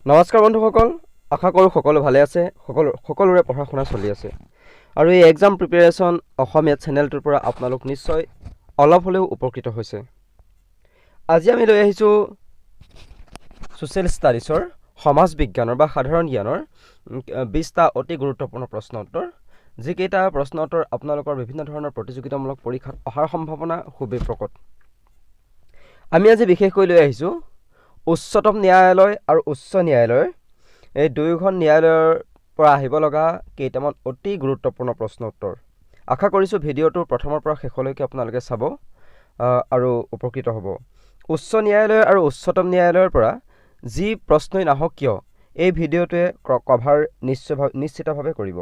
নমস্কাৰ বন্ধুসকল, আশা কৰোঁ সকলো ভালে আছে, সকলোৰে পঢ়া শুনা চলি আছে। আৰু এই এক্সাম প্ৰিপেৰেশ্যন অসমীয়া চেনেলটোৰ পৰা আপোনালোক নিশ্চয় অলপ হ'লেও উপকৃত হৈছে। আজি আমি লৈ আহিছোঁ ছ'চিয়েল ষ্টাডিছৰ সমাজ বিজ্ঞানৰ বা সাধাৰণ জ্ঞানৰ 20টা অতি গুৰুত্বপূৰ্ণ প্ৰশ্ন উত্তৰ, যিকেইটা প্ৰশ্ন উত্তৰ আপোনালোকৰ বিভিন্ন ধৰণৰ প্ৰতিযোগিতামূলক পৰীক্ষাত অহাৰ সম্ভাৱনা খুবেই প্ৰকট। আমি আজি বিশেষকৈ লৈ আহিছোঁ উচ্চতম ন্যায়ালয় আৰু উচ্চ ন্যায়ালয়ৰ এই দুয়োখন ন্যায়ালয়ৰ পৰা আহিব লগা কেইটামান অতি গুৰুত্বপূৰ্ণ প্ৰশ্ন উত্তৰ। আশা কৰিছোঁ ভিডিঅ'টো প্ৰথমৰ পৰা শেষলৈকে আপোনালোকে চাব আৰু উপকৃত হ'ব। উচ্চ ন্যায়ালয় আৰু উচ্চতম ন্যায়ালয়ৰ পৰা যি প্ৰশ্নই নাহক কিয়, এই ভিডিঅ'টোৱে কভাৰ নিশ্চিতভাৱে কৰিব।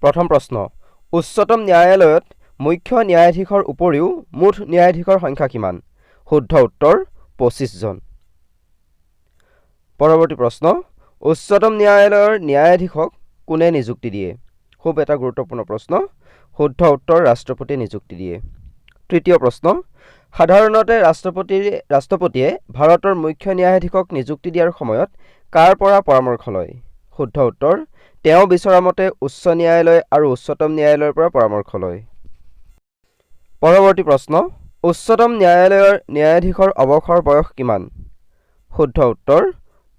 প্ৰথম প্ৰশ্ন, উচ্চতম ন্যায়ালয়ত মুখ্য ন্যায়াধীশৰ উপৰিও মুঠ ন্যায়াধীশৰ সংখ্যা কিমান? শুদ্ধ উত্তৰ 25জন। পৰৱৰ্তী প্ৰশ্ন, উচ্চতম ন্যায়ালয়ৰ ন্যায়াধীশক কোনে নিযুক্তি দিয়ে? খুব এটা গুৰুত্বপূৰ্ণ প্ৰশ্ন। শুদ্ধ উত্তৰ ৰাষ্ট্ৰপতিয়ে নিযুক্তি দিয়ে। তৃতীয় প্ৰশ্ন, সাধাৰণতে ৰাষ্ট্ৰপতিয়ে ভাৰতৰ মুখ্য ন্যায়াধীশক নিযুক্তি দিয়াৰ সময়ত কাৰ পৰা পৰামৰ্শ লয়? শুদ্ধ উত্তৰ তেওঁ বিচৰা মতে উচ্চ ন্যায়ালয় আৰু উচ্চতম ন্যায়ালয়ৰ পৰা পৰামৰ্শ লয়। পৰৱৰ্তী প্ৰশ্ন, উচ্চতম ন্যায়ালয়ৰ ন্যায়াধীশৰ অৱসৰ বয়স কিমান? শুদ্ধ উত্তৰ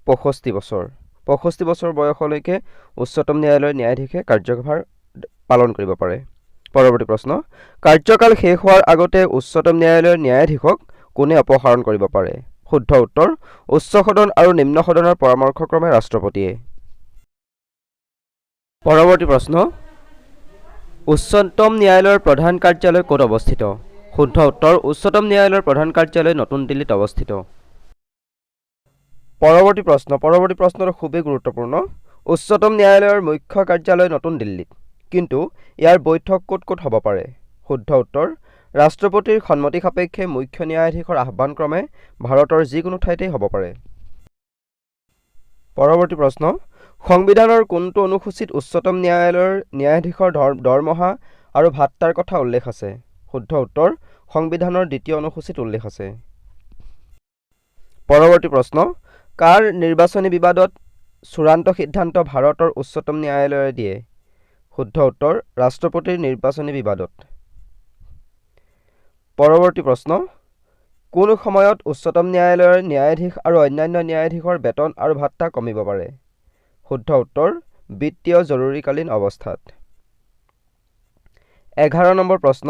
65 বছৰ। 65 বছৰ বয়সলৈকে উচ্চতম ন্যায়ালয়ৰ ন্যায়াধীশে কাৰ্যভাৰ পালন কৰিব পাৰে। পৰৱৰ্তী প্ৰশ্ন, কাৰ্যকাল শেষ হোৱাৰ আগতে উচ্চতম ন্যায়ালয়ৰ ন্যায়াধীশক কোনে অপসাৰণ কৰিব পাৰে? শুদ্ধ উত্তৰ উচ্চ সদন আৰু নিম্ন সদনৰ পৰামৰ্শক্ৰমে ৰাষ্ট্ৰপতিয়ে। পৰৱৰ্তী প্ৰশ্ন, উচ্চতম ন্যায়ালয়ৰ প্ৰধান কাৰ্যালয় ক'ত অৱস্থিত? শুদ্ধ উত্তৰ উচ্চতম ন্যায়ালয়ৰ প্ৰধান কাৰ্যালয় নতুন দিল্লীত অৱস্থিত। পৰৱৰ্তী প্ৰশ্নটো খুবেই গুৰুত্বপূৰ্ণ। উচ্চতম ন্যায়ালয়ৰ মুখ্য কাৰ্যালয় নতুন দিল্লীত, কিন্তু ইয়াৰ বৈঠক ক'ত ক'ত হ'ব পাৰে? শুদ্ধ উত্তৰ ৰাষ্ট্ৰপতিৰ সন্মতি সাপেক্ষে মুখ্য ন্যায়াধীশৰ আহ্বানক্ৰমে ভাৰতৰ যিকোনো ঠাইতেই হ'ব পাৰে। পৰৱৰ্তী প্ৰশ্ন, সংবিধানৰ কোনটো অনুসূচীত উচ্চতম ন্যায়ালয়ৰ ন্যায়াধীশৰ দৰমহা আৰু ভাত্তাৰ কথা উল্লেখ আছে? শুদ্ধ উত্তৰ সংবিধানৰ দ্বিতীয় অনুসূচীত উল্লেখ আছে। পৰৱৰ্তী প্ৰশ্ন, কাৰ নিৰ্বাচনী বিবাদত চূড়ান্ত সিদ্ধান্ত ভাৰতৰ উচ্চতম ন্যায়ালয়ে দিয়ে? শুদ্ধ উত্তৰ ৰাষ্ট্ৰপতিৰ নিৰ্বাচনী বিবাদত। পৰৱৰ্তী প্ৰশ্ন, কোন সময়ত উচ্চতম ন্যায়ালয়ৰ ন্যায়াধীশ আৰু অন্যান্য ন্যায়াধীশৰ বেতন আৰু ভাত্তা কমিব পাৰে? শুদ্ধ উত্তৰ বিত্তীয় জৰুৰীকালীন অৱস্থাত। 11 নম্বৰ প্ৰশ্ন,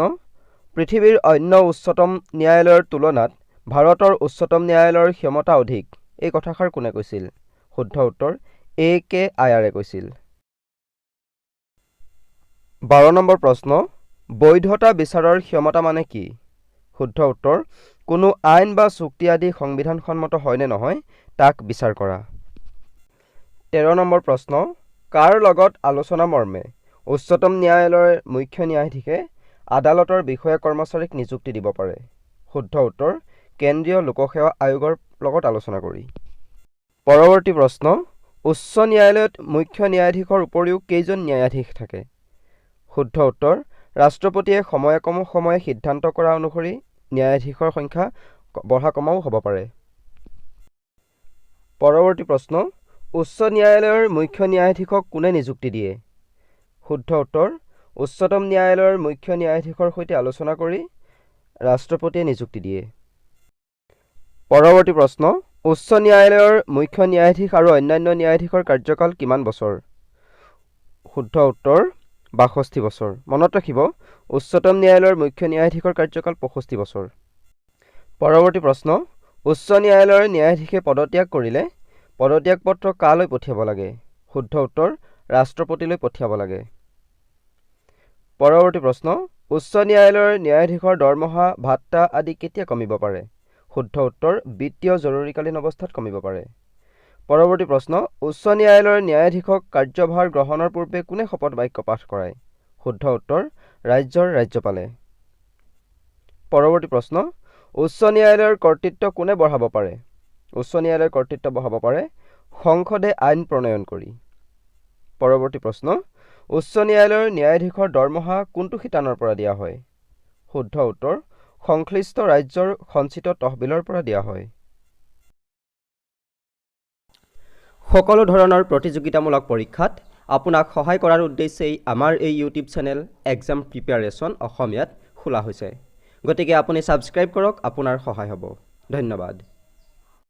পৃথিৱীৰ অন্য উচ্চতম ন্যায়ালয়ৰ তুলনাত ভাৰতৰ উচ্চতম ন্যায়ালয়ৰ ক্ষমতা অধিক, এই কথাষাৰ কোনে কৈছিল? শুদ্ধ উত্তৰ এ কে আয়াৰে কৈছিল। 12 নম্বৰ প্ৰশ্ন, বৈধতা বিচাৰৰ ক্ষমতা মানে কি? শুদ্ধ উত্তৰ কোনো আইন বা চুক্তি আদি সংবিধানসন্মত হয়নে নহয় তাক বিচাৰ কৰা। 13 নম্বৰ প্ৰশ্ন, কাৰ লগত আলোচনা মৰ্মে উচ্চতম ন্যায়ালয়ৰ মুখ্য ন্যায়াধীশে আদালতৰ বিষয়া কৰ্মচাৰীক নিযুক্তি দিব পাৰে? শুদ্ধ উত্তৰ কেন্দ্ৰীয় লোকসেৱা আয়োগৰ লগত আলোচনা কৰি। পৰৱৰ্তী প্ৰশ্ন, উচ্চ ন্যায়ালয়ত মুখ্য ন্যায়াধীশৰ উপৰিও কেইজন ন্যায়াধীশ থাকে? শুদ্ধ উত্তৰ ৰাষ্ট্ৰপতিয়ে সময়ে সময়ে সিদ্ধান্ত কৰা অনুসৰি ন্যায়াধীশৰ সংখ্যা বঢ়া কমাও হ'ব পাৰে। পৰৱৰ্তী প্ৰশ্ন, উচ্চ ন্যায়ালয়ৰ মুখ্য ন্যায়াধীশক কোনে নিযুক্তি দিয়ে? শুদ্ধ উত্তৰ উচ্চতম ন্যায়ালয়ৰ মুখ্য ন্যায়াধীশৰ সৈতে আলোচনা কৰি ৰাষ্ট্ৰপতিয়ে নিযুক্তি দিয়ে। পৰৱৰ্তী প্ৰশ্ন, উচ্চ ন্যায়ালয়ৰ মুখ্য ন্যায়াধীশ আৰু অন্যান্য ন্যায়াধীশৰ কাৰ্যকাল কিমান বছৰ? শুদ্ধ উত্তৰ 62 বছৰ। মনত ৰাখিব, উচ্চতম ন্যায়ালয়ৰ মুখ্য ন্যায়াধীশৰ কাৰ্যকাল 65 বছৰ। পৰৱৰ্তী প্ৰশ্ন, উচ্চ ন্যায়ালয়ৰ ন্যায়াধীশে পদত্যাগ কৰিলে পদত্যাগ পত্ৰ কালৈ পঠিয়াব লাগে? শুদ্ধ উত্তৰ ৰাষ্ট্ৰপতিলৈ পঠিয়াব লাগে। পৰৱৰ্তী প্ৰশ্ন, উচ্চ ন্যায়ালয়ৰ ন্যায়াধীশৰ দৰমহা, ভাত্তা আদি কেতিয়া কমিব পাৰে? শুদ্ধ উত্তৰ বিত্তীয় জৰুৰীকালীন অৱস্থাত কমিব পাৰে। পৰৱৰ্তী প্ৰশ্ন, উচ্চ ন্যায়ালয়ৰ ন্যায়াধীশক কাৰ্যভাৰ গ্ৰহণৰ পূৰ্বে কোনে শপত বাক্য পাঠ কৰায়? শুদ্ধ উত্তৰ ৰাজ্যৰ ৰাজ্যপালে। পৰৱৰ্তী প্ৰশ্ন, উচ্চ ন্যায়ালয়ৰ কৰ্তৃত্ব কোনে বঢ়াব পাৰে? উচ্চ ন্যায়ালয়ৰ কৰ্তৃত্ব বঢ়াব পাৰে সংসদে আইন প্ৰণয়ন কৰি। পৰৱৰ্তী প্ৰশ্ন, উচ্চ ন্যায়ালয়ৰ ন্যায়াধীশৰ দৰমহা কোনটো শিতানৰ পৰা দিয়া হয়? শুদ্ধ উত্তৰ, সংশ্লিষ্ট ৰাজ্যৰ সঞ্চিত তহবিলৰ পৰা দিয়া হয়। সকলো ধৰণৰ প্ৰতিযোগিতামূলক পৰীক্ষাত আপোনাক সহায় কৰাৰ উদ্দেশ্যেই আমাৰ এই ইউটিউব চেনেল এক্সাম প্ৰিপেয়াৰেশ্যন অসমীয়াত খোলা হৈছে। গতিকে আপুনি ছাবস্ক্ৰাইব কৰক, আপোনাৰ সহায় হ'ব। ধন্যবাদ।